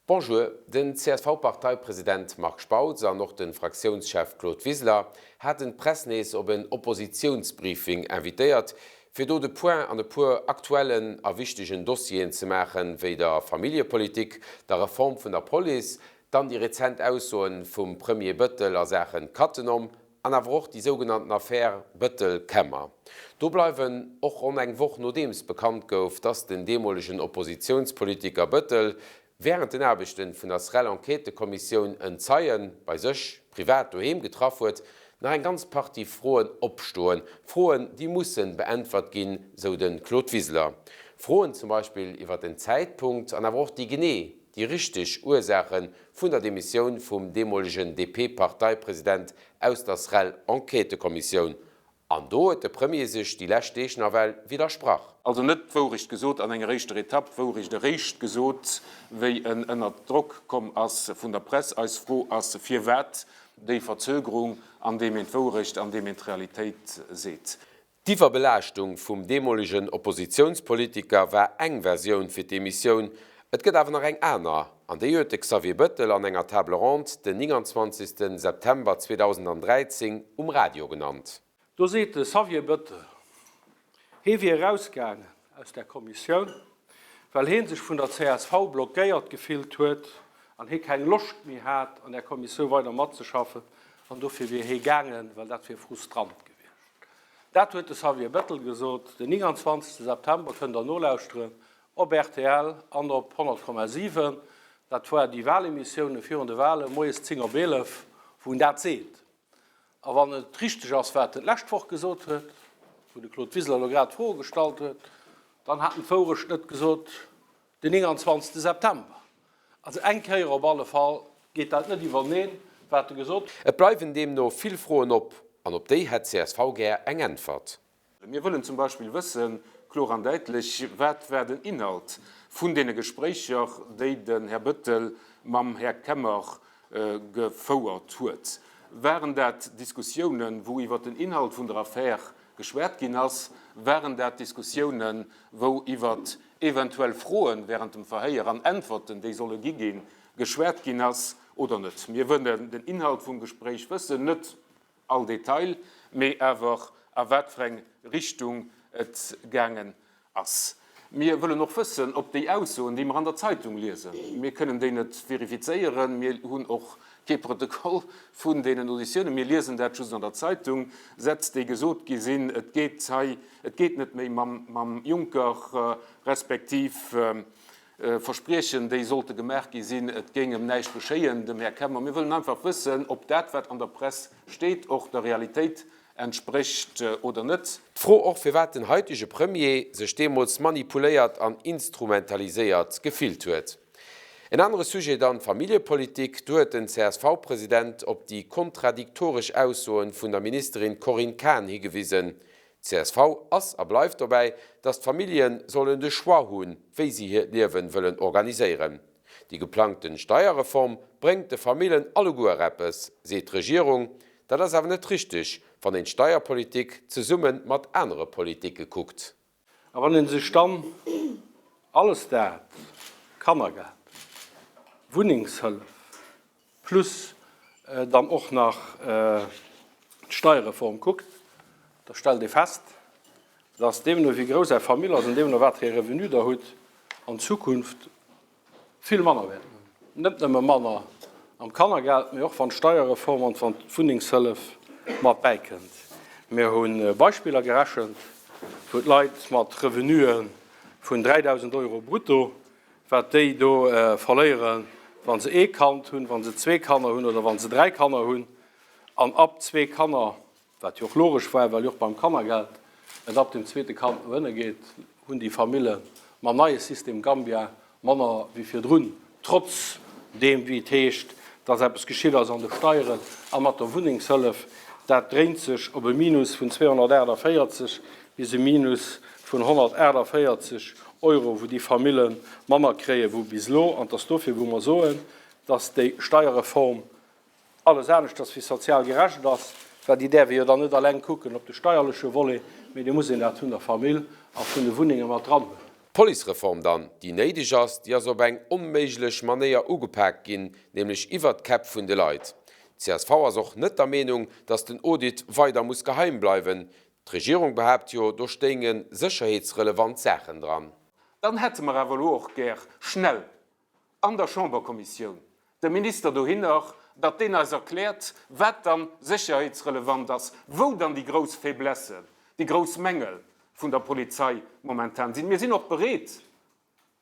Bonjour, den CSV-Parteipresident Marc Spautz an och de Fraktiounschef Claude Wiseler haten d'Press nees op en Oppositiounsbriefing invitéiert, fir do de Point an e puer aktuellen a wichtegen Dossieren ze maachen, wéi der Familljepolitik, der Reform vun der Police, dann déi rezent Aussoen vum Premier Bëttel a Saachen Cattenom an awer och déi sougenannten Affär Bëttel-Kemmer. Do bleiwen, och ronn eng Woch nodeems bekannt gouf, dass den deemolegen Oppositiounspolitiker Bëttel wärend den Aarbechten vun der SREL-Enquêtëkommissioun en Zeien bei sech privat doheem getraff huet, nach eng ganz Partie Froen opstoen. Froen, déi mussen beäntwert ginn, sou de Claude Wiseler. Froen zum Beispill iwwer den Zäitpunkt an awer och déi genee déi richteg Ursaache vun der Demissioun vum deemolegen DP-Parteipresident aus der SREL-Enquêtëkommissioun. An do huet de Premier sech déi lescht Deeg nawell widdersprach. Also net d'Wourecht gesot an enger éischter Etapp, d'Wourecht eréischt gesot, wéi en ënnert Drock komm ass vun der Press. Eis Fro ass, Firwat déi Verzögerung, andeem een d'Wourecht, andeem een d'Realitéit seet? D'Iwwerbelaaschtung vum deemolegen Oppositiounspolitiker war eng Versioun fir d'Demissioun. Et gëtt awer nach eng aner, an déi huet de Xavier Bëttel an enger Table ronde den 29 September 2013 um Radio genannt. Do seet de Xavier Bëttel, hee wier erausgaangen aus där Kommissioun, well hee sech vun der csv blockéiert gefillt huet an hee keng Loscht méi hat, an där Kommissioun weider matzeschaffen an dofir wier hee gaangen, well dat wier frustrant gewiescht. Dat huet de Xavier Bettel gesot den 29 September, kënnt der nolauschteren op rtl an op 100,7. Dat war déi Wahlemissioune virun de Wahlen, moies 10 op 11, wou en dat seet. A wann et richteg ass, wat en d'lescht Woch gesot huet, wou de Claude Wiseler elo grad d'Froe gestallt huet, dann hat en d'Wourecht net gesot den 29 September. Also eng Kéier op alle Fall geet dat net iwwerneen, wat e gesot. Et bleiwen deemno vill Froen op, an op déi hätt csv gär eng Äntwert. Mir wëllen zum Beispill wëssen, kloer an däitlech, Wat war den Inhalt vun deene Gespréicher, déi den Här Bëttel mam Här Kemmer gefouert huet? Waren dat Diskussiounen, wou iwwert den Inhalt vun der Affär geschwat ginn ass? Waren dat Diskussiounen, wou iwwert eventuell Froen während dem Verhéier an Äntwerten, déi solle gi ginn, geschwat ginn ass oder net. Mir wëllen den Inhalt vum Gespréich wëssen, net all Detail, mee awer a wat fir eng Richtung et gaangen ass. Mir wëllen och wëssen, ob déi Aussoen, déi mer an der Zeitung liesen, mir kënnen déi net verifizéieren, mir hunn och kee Protokoll vun deenen Auditiounen, mir liesen dat just an der Zeitung, Sätz, déi gesot gi sinn, et geet hei, et geet net méi mam Juncker, respektiv Verspriechen, déi sollte gemaach gi sinn, et géing ëm näischt geschéien, dem Här Kemmer. Mir wëllen einfach wëssen, ob dat, wat an der Press steet, och der Realitéit entsprécht oder net. D'Fro och, firwat den haitege Premier sech deemools manipuléiert an instrumentaliséiert gefillt huet. En anere Sujet dann d'Familljepolitik. Do huet den CSV-President op déi kontradiktoresch Aussoen vun der Ministerin Corinne Cahen higewisen. Csv ass a bleift dobäi, datt d'Famillje sollen de Choix hunn, wéi si hiert Liewen wëllen organiséieren. Déi geplangten Steierreform bréngt de Famillen alleguer eppes, seet d'Regierung. Dat ass awer net richteg, wann een d'Steierpolitik zesumme mat anere Politike kuckt. A wann ee sech dann alles dat, Kannergeld, Wunnengshëllef plus dann och nach d'Steierreform kuckt, da stellt ee fest, dass deemno wéi grouss Är Famill ass an deemno wat fir ee Revenu Der hutt, an Zukunft vill manner wäerten hunn. Net nëmme manner am Kannergeld, mee och wann d'Steierreform an wann d'Wunnengshëllef mat bäikënnt. Mir hu Beispiller gerechent, wou d'Leit mat Revenue vun 3.000 Euro brutto, wat déi do verléieren, wa se ee Kand hunn, wa se zwee Kanner hunn oder wa se dräi Kanner hunn. An ab zwee Kanner Wat jo och logesch war, well jo och beim Kannergeld et ab dem zweete Kand no ënne geet, hunn déi Famille mam neie System Gambia manner wéi virdrun, trotz deem, wéi et heescht, dass eppes geschitt ass an de Steieren a mat der Wunnengshëllef. Dat dréint sech op e Minus vun 248 bis e Minus vun 148 Euro, wou déi Famille manner kréie wou bis elo. An et ass dofir, wou mer soen, dass déi Steierreform alles aneschters wéi sozial gerecht ass, well déi däerf ee jo dann net alleng kucken op de steierleche Volet, mee do muss een dat vun der Famill a vun de Wunnenge mat dran huelen. D'Policereform dann, déi néideg ass, déi ass op eng onméiglech Manéier ugepaakt ginn, nämlech iwwert d'Käpp vun de Leit. D'CSV ass och net der Meenung, datt den Audit weider muss geheim bleiwen. D'Regierung behaapt jo, do stéinge sécherheetsrelevant Saachen dran. Dann hätte mer awer elo och gär schnell an der Chamberkommissioun de Minister dohinner, datt deen eis erkläert, wat dann sécherheetsrelevant ass, wou dann déi grouss Faiblesse, déi grouss Mängel vun der Polizei momentan sinn. Mir sinn och bereet,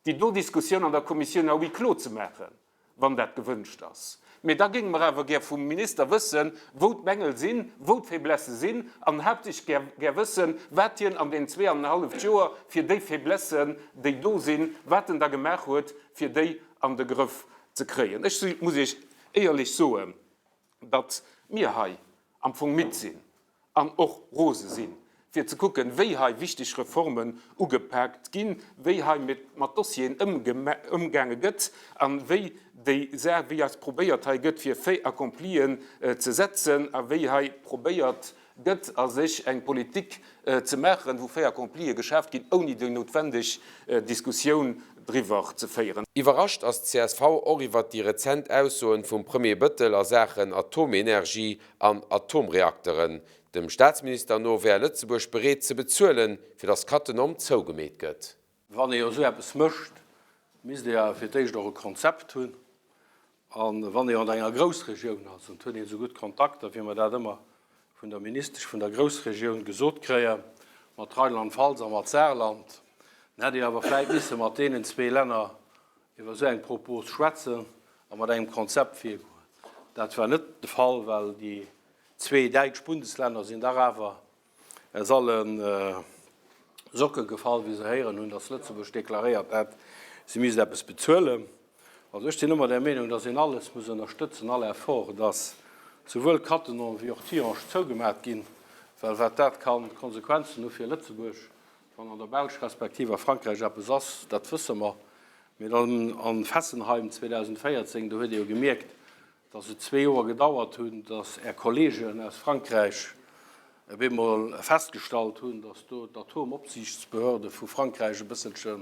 déi do Diskussioun an der Kommissioun à huis clos ze maachen, wann dat gewënscht ass. Mee da géinge mer awer gär vum Minister wëssen, wou d'Mängel sinn, wou d'Faiblesse sinn, an haaptsächlech gär wëssen, wat hien an deenen zweeanenhalleft Joer fir déi Faiblessen, déi do sinn, wat en da gemaach huet, fir déi an de Grëff ze kréien. Ech muss Iech éierlech soen, datt mir hei am Fong midd sinn an och rose sinn, fir ze kucken, wéi hei wichteg Reformen ugepaakt ginn, wéi hei mat Dossieren ëmgaange gëtt a wéi déi Saach, wéi eis probéiert hei gëtt, fir Fait-accomplien ze setzen a wéi hei probéiert gëtt, a sech eng Politik ze maachen, wou Fait-accomplië geschaaft ginn, ouni déi noutwendeg Diskussioun driwwer ze féieren. Iwwerrascht ass d'CSV och iwwert déi rezent Aussoen vum Premier Bëttel a Saachen Atomenergie an Atomreakteren. Dem Staatsminister no wär Lëtzebuerg bereet ze bezuelen, fir datt Cattenom zougemeet gëtt. Wann ee jo esou eppes mécht, misst ee awer fir d'éischt och e Konzept hunn. A wann ee an enger Groussregioun ass, an et huet een esou gutt Kontakter, wéi mer dat ëmmer vun der Ministesch vun der Groussregioun gesot kréien, mat Rheinland-Pfalz a mat Saarland, dann hätt ee awer vläicht misse mat deenen zwee Länner iwwer esou eng Propos schwätzen a mat engem Konzept virgoen. Dat war net de Fall, well déi zwee däitsch Bundesländer sinn dach awer aus alle Socke gefall, wéi se héieren hunn, datt Lëtzebuerg deklaréiert hätt, se misst eppes bezuelen. Also ech sinn ëmmer der Meenung, datt een alles muss ënnerstëtzen, all Effort, datt souwuel Cattenom wéi och Tihange zougemat ginn, well wat dat ka Konsequenzen hu fir Lëtzebuerg, Wann an der Belsch respektiv a Frankräich eppes ass, dat wësse mer. Mee dann a Fessenheim 2014, do huet ee jo gemierkt, datt et zwee Joer gedauert hunn, datt Är Kollegen aus Frankräich op eemol festgestallt hunn, datt do d'Atomopsiichtsbehörde vu Frankräich e bësselche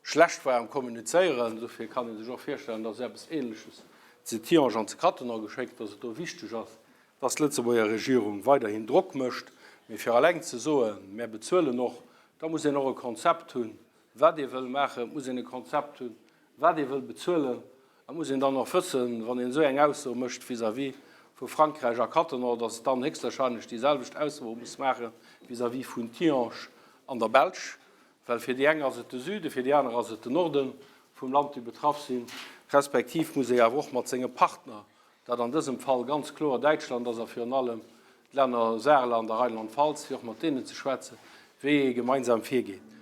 schlecht war am Kommunizéieren. Dofir kann ee sech och virstellen, datt eppes Ähnleches zu Tihange an zu Cattenom geschéckt, datt et do wichteg ass, dass d'Lëtzebuerger Regierung weiderhin Drock mécht, mee fir eleng ze soen, mär bezuelen och, da muss een och e Konzept hunn, wat ee wëll maachen, et muss een e Konzept hunn, wat ee wëll bezuelen, et muss een dann och wëssen, wann een esou eng Ausso mécht vis-à-vis vu Frankräich a Cattenom, dass et dann héchstwahrscheinlech déi selwecht Ausso muss maache vis-à-vis vun Tihange an der Belsch, well fir déi eng ass et de Süden, fir déi aner ass et den Norde vum Land, déi betraff sinn, respektiv muss ee awer och mat senge Partner dat an dësem Fall ganz kloer Däitschland ass a virun allem d'Länner Saarland a Rheinland-Pfalz, fir och mat deenen ze schwätzen, wéi ee gemeinsam virgeet.